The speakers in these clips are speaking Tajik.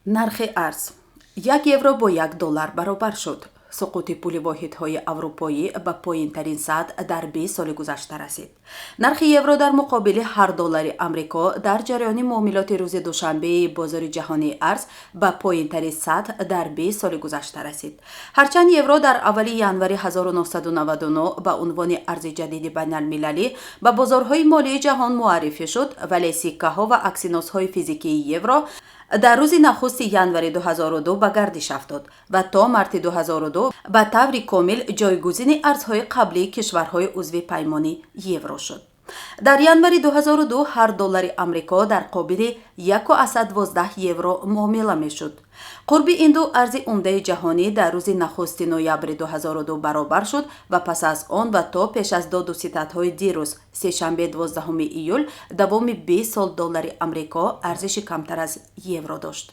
Нархи арз: 1 евро бо 1 доллар баробар шуд. Суқути пули воҳидҳои аврупоӣ ба поинтарин сатҳ дар 20 соли гузашта расид. Нархи евро дар муқобили ҳар доллари Амрико дар ҷараёни муомилоти рӯзи душанбеи бозори ҷаҳонии арз ба поинтарин сатҳ дар 20 соли гузашта расид. Ҳарчанд евро дар аввали январи 1999 ба унвони арзи ҷадиди байналмилалӣ ба бозорҳои молии ҷаҳон муаррифӣ шуд, вале сиккаҳо ва аксиносҳои физикии евро дар рӯзи нахусти январи 2002 ба гардиш афтод ва то марти 2002 ба таври комил ҷойгузини арзҳои қаблии кишварҳои узви Паймони Евро шуд. Дар январи 2002 ҳар доллари Амрико дар қобили 1,12 евро муомила мешуд. Қурби ин ду арзи умдаи ҷаҳонӣ дар рӯзи нахусти ноябри 2002 баробар шуд ва пас аз он ва то пеш аз доду ситадҳои дирӯз, сешанбе, 12 июл, давоми 20 сол доллари Амрико арзиши камтар аз евро дошт.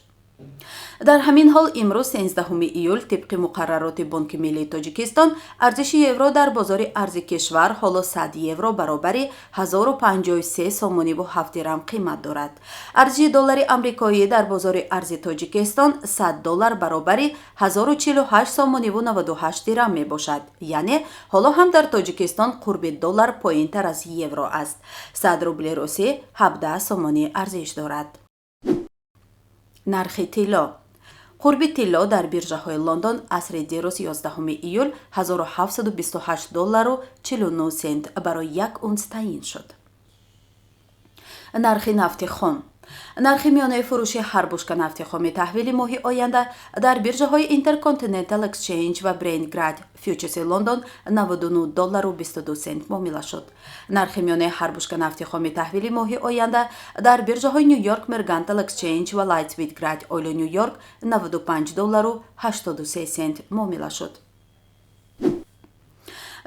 Дар ҳамин ҳол, имрӯз, 13 июл, тибқи муқаррароти Бонки миллии Тоҷикистон, арзиши евро дар бозори арзи кишвар ҳоло 100 евро баробари 1053 сомониву 7 дирам қимат дорад. Арзиши доллари амрикоӣ дар бозори арзи Тоҷикистон 100 доллар баробари 1048 сомониву 98 дирам мебошад, яъне ҳоло ҳам дар Тоҷикистон қурби доллар поинтар аз евро аст. 100 рубли русӣ 17 сомонӣ арзиш дорад. Нархи тилло: қурби тилло дар биржаҳои Лондон асри дирӯз, 11 июл, 1728 доллару 49 сент барои як унс таъин шуд. Нархи нафти хом: нархи миёнаи фурӯши ҳар бушка нафти хоми таҳвили моҳи оянда дар биржаҳои Intercontinental Exchange ва Brent Grade фьючерси Лондон 99 доллару 22 сент муомила шуд. Нархи миёнаи ҳар бушка нафти хоми таҳвили моҳи оянда дар биржаҳои New York Mercantile Exchange ва Light Sweet Crude Oil Ню Йорк 95 доллару 83 сент муомила шуд.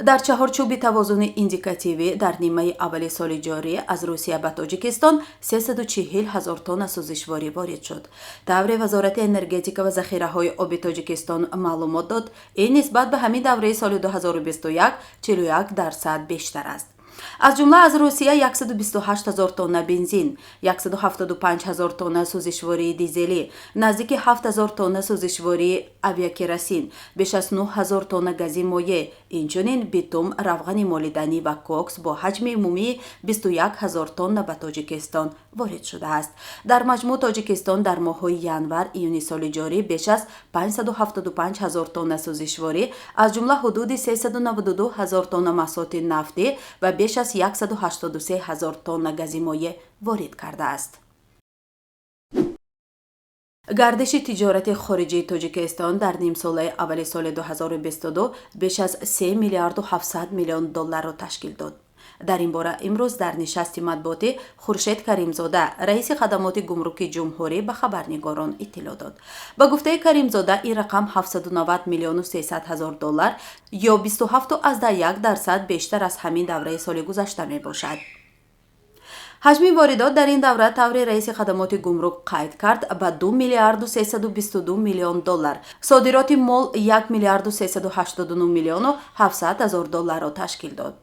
Дар чаҳорчӯби тавозуни индикативӣ дар нимаи аввали соли ҷорӣ аз Русия ба Тоҷикистон 340 ҳазор тонна сӯзишворӣ ворид шуд. Тавре Вазорати энергетика ва захираҳои оби Тоҷикистон маълумот дод, ин нисбат ба ҳамин давраи соли 2021 41% бештар аст. Аз ҷумла аз Русия 128 ҳазор тонна бензин, 175 ҳазор тонна сӯзишвории дизелӣ, наздики 7 ҳазор тонна сӯзишвории авиакеросин, беш аз 9 ҳазор тонна гази моеъ, инчунин битум, равғани молиданӣ ва кокс бо ҳаҷми умумии 21 ҳазор тонна ба Тоҷикистон ворид шудааст. Дар маҷмӯъ Тоҷикистон дар моҳҳои январ июни соли ҷорӣ беш аз 575 ҳазор тонна сӯзишворӣ, аз ҷумла ҳудуди 392 ҳазор тонна маҳсулоти нафтӣ ва беш аз 183 ҳазор тонна гази моеъ ворид кардааст. Гардиши тиҷорати хориҷии Тоҷикистон дар нимсолаи аввали соли 2022 беш аз 3 миллиарду 700 миллион долларро ташкил дод. Дар ин бора имрӯз дар нишасти матбуотӣ Хуршед Каримзода, раиси хадамоти гумруки ҷумҳурӣ, ба хабарнигорон иттилоъ дод. Ба гуфтаи Каримзода, ин рақам 790 миллиону 300 ҳазор доллар ё 27,1% бештар аз ҳамин давраи соли гузашта мебошад. Ҳаҷми воридот дар ин давра, тавре раиси хадамоти гумрук қайд кард, ба 2 миллиарду 322 миллион доллар, содироти мол 1 миллиарду 389 миллиону 700 ҳазор долларро ташкил дод.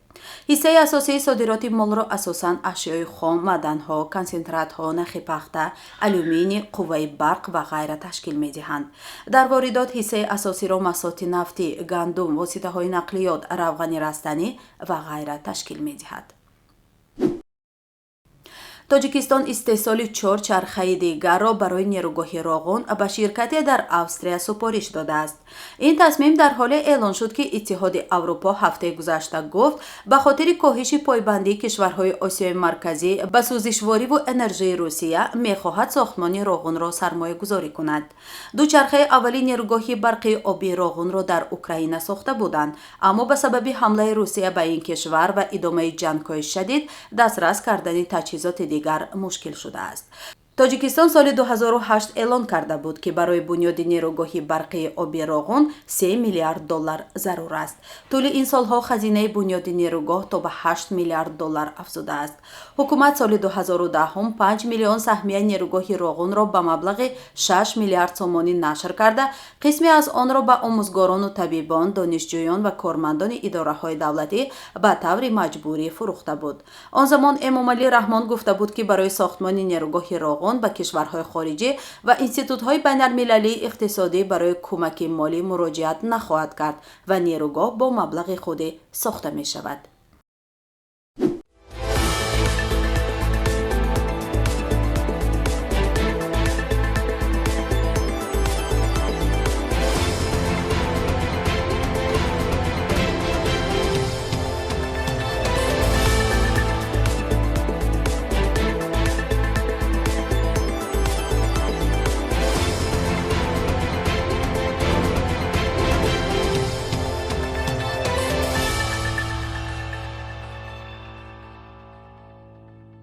Ҳиссаи асосии содироти молро асосан ашёи хом, маъданҳо, консентратҳо, нахи пахта, алюминий, қувваи барқ ва ғайра ташкил медиҳанд. Дар воридот ҳиссаи асосиро маҳсулоти нафтӣ, гандум, воситаҳои нақлиёт, равғани растанӣ ва ғайра ташкил медиҳад. Тоҷикистон истеҳсоли чор чархаи дигарро барои нерӯгоҳи Роғун ба ширкате дар Австрия супориш додааст. Ин тасмим дар ҳоле эълон шуд, ки Иттиҳоди Аврупо ҳафтаи гузашта гуфт, ба хотири коҳиши пойбандии кишварҳои Осиёи Марказӣ ба сӯзишвориву энержии Русия мехоҳад сохтмони Роғунро сармоягузорӣ кунад. Ду чархаи аввали нерӯгоҳи барқии обии Роғунро дар Украина сохта буданд, аммо ба сабаби ҳамлаи Русия ба ин кишвар ва идомаи ҷангҳои шадид дастрас кардани таҷҳизоти дигар мушкил шудааст. Тоҷикистон соли 2008 эълон карда буд, ки барои бунёди нерӯгоҳи барқии оби Роғун 3 миллиард доллар зарур аст. Тӯли ин солҳо хазинаи бунёди нерӯгоҳ то ба 8 миллиард доллар афзудааст. Ҳукумат соли 2010 5 миллион саҳмияи нерӯгоҳи Роғунро ба маблағи 6 миллиард сомонӣ нашр карда, қисме аз онро ба омӯзгорону табибон, донишҷӯён ва кормандони идораҳои давлатӣ ба таври маҷбурӣ фурӯхта буд. Он замон Эмомалӣ Раҳмон гуфта буд, ки барои сохтмони нерӯгоҳи Роғун Он ба кишварҳои хориҷӣ ва институтҳои байналмилалии иқтисодӣ барои кӯмаки молӣ муроҷиат нахоҳад кард ва нерӯгоҳ бо маблағи худӣ сохта мешавад.